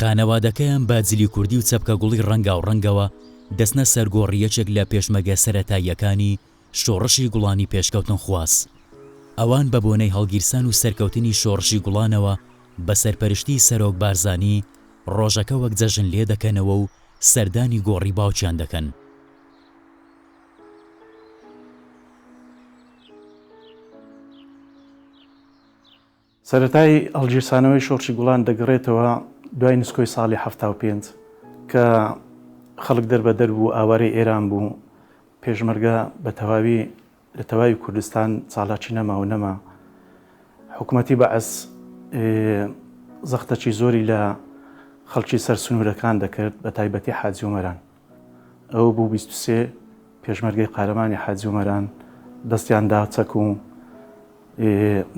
خانەوادەکەیان بە جلی کوردی و چەپکە گوڵی ڕەنگاوڕەنگەوە دەچنە سەر گۆڕی یەکێک لە پێشمەرگە سەرەتاییەکانی شۆڕشی گوڵانی پێشکەوتنخواز. ئەوان بە بۆنەی هەڵگیرسان و سەرکەوتنی شۆڕشی گوڵانەوە بە سەرپەرشتی سەرۆک بارزانی ڕۆژەکە وەک جەژن لێدەکەنەوە و سەردانی گۆڕی باوکیان دەکەن. سەرەتای هەڵگیرسانەوەی شۆڕشی گوڵان دەگەڕێتەوە دوای نسکۆی ساڵی 75 کە خەڵک دەربەدەر بوو، ئاوارەی ئێران بوو، پێشمەرگە بە تەواوی لە تەواوی کوردستان چالاکی نەما و نەما. حکومەتی بەعس زەختەکی زۆری لە خەڵکی سەر سنوورەکان دەکرد، بە تایبەتی حاجی ئۆمەران. ئەوە بوو 23 پێشمەرگەی قارەمانی حاجی ئۆمەران دەستیان دا چەک و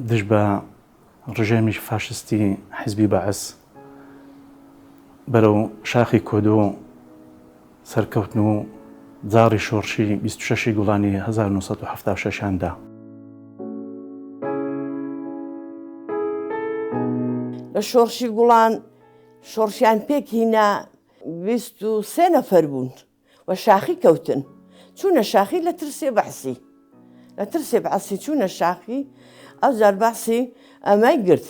دژ بە ڕژێمی فاشستی حیزبی بەعس بەرەو شاخی کۆدۆ سەرکەوتن و جاڕی شۆڕشی 26 ی گوڵانی 1976 یان دا. لە شۆڕشی گوڵان شۆڕشیان پێک هینا 23 نەفەر بوون. وە شاخی کەوتن چوونە شاخی لە ترسێ بەعسی لە ترسێ بەعسی چوونە شاخی ئەوجار بەعسی ئەمەی گرت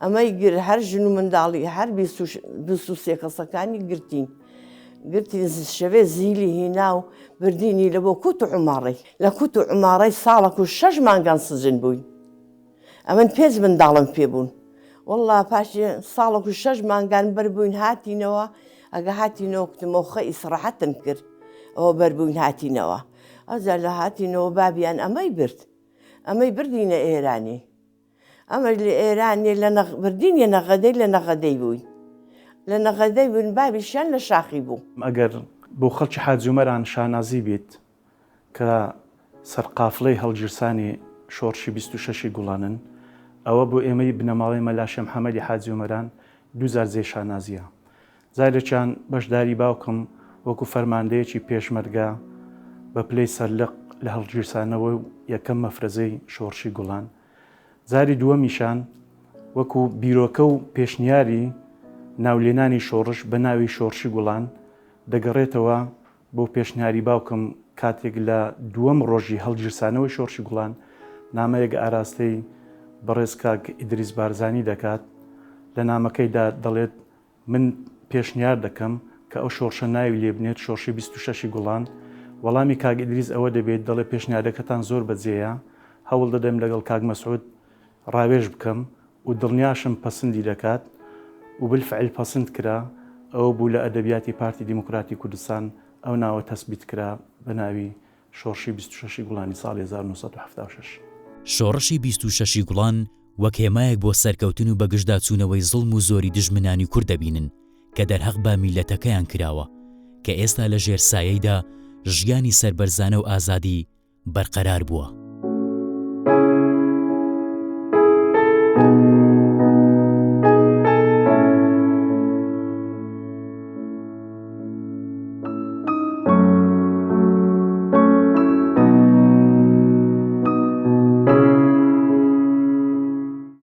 ئەمەی گر هەر ژن و منداڵی هەر 23 کەسەکانی گرتین گرتین شەوێ زیلی هینا و بردینی لە بۆ کوت و عماڕی لە کوت و عماڕی ساڵک و شەش مانگان سجن بووین ئەمن پێنج منداڵم پێ بوون واللە پاشی ساڵک و شەش مانگان بەربووین هاتینەوە ئەگە هاتینەوە کوتم ئەوخە ئیسڕاحەتم کرد ئەوە بەربووین هاتینەوە ئەوجا لە هاتینەوە بابیان ئەمەی برد ئەمەی بردینە ئێرانی ئەمەش لە ئێرانێ لە نەغ بردینیە نەغەدەی لە نەغەدەی بووین لە نەغەدەی بووین بابیشیان لە شاخی بوو. ئەگەر بۆ خەڵکی حاجی ئۆمەران شانازی بیت کە سەرقافڵەی هەڵگیرسانی شۆڕشی 26 ی گوڵانن، ئەوە بۆ ئێمەی بنەماڵەی مەلا شێ محەمەدی حاجی ئۆمەران دووجار جێی شانازییە. جارێکیان بەشداری باوکم وەکو فەرماندەیەکی پێشمەرگە بە پلەی سەرلق لە هەڵگیرسانەوە و یەکەم مەفرەزەی شۆڕشی گوڵان. جاری دووەمیشان وەکو بیرۆکە و پێشنیاری ناولێنانی شۆڕش بە ناوی شۆڕشی گوڵان دەگەڕێتەوە بۆ پێشنیاری باوکم کاتێک لە دووەم ڕۆژی هەڵگیرسانەوەی شۆڕشی گوڵان نامەیەک ئاراستەی بەڕێز کاک ئیدریس بارزانی دەکات، لە نامەکەیدا دەڵێت من پێشنیار دەکەم کە ئەو شۆڕشە ناوی لێبنێت شۆڕشی 26 ی گوڵان، وەڵامی کاک ئیدریس ئەوە دەبێت دەڵێ پێشنیارەکەتان زۆر بەجێیە، هەوڵ دەدەم لەگەڵ کاک مەسعود ڕاوێژ بکەم و دڵنیاشم پەسندی دەکات و بالفعل پەسند کرا، ئەوە بوو لە ئەدەبیاتی پارتی دیموکراتی کوردستان ئەو ناوە تەسبیت کرا بە ناوی شۆڕشی 26 ی گوڵانی ساڵی 1976. شۆڕشی 26 ی گوڵان وەک هێمایەک بۆ سەرکەوتن و بەگژداچوونەوەی زوڵم و زۆری دوژمنانی کورد دەبینن کە دەرهەق بە میللەتەکەیان کراوە کە ئێستا لە ژێر سایەیدا ژیانی سەربەرزانە و ئازادی بەرقەرار بووە.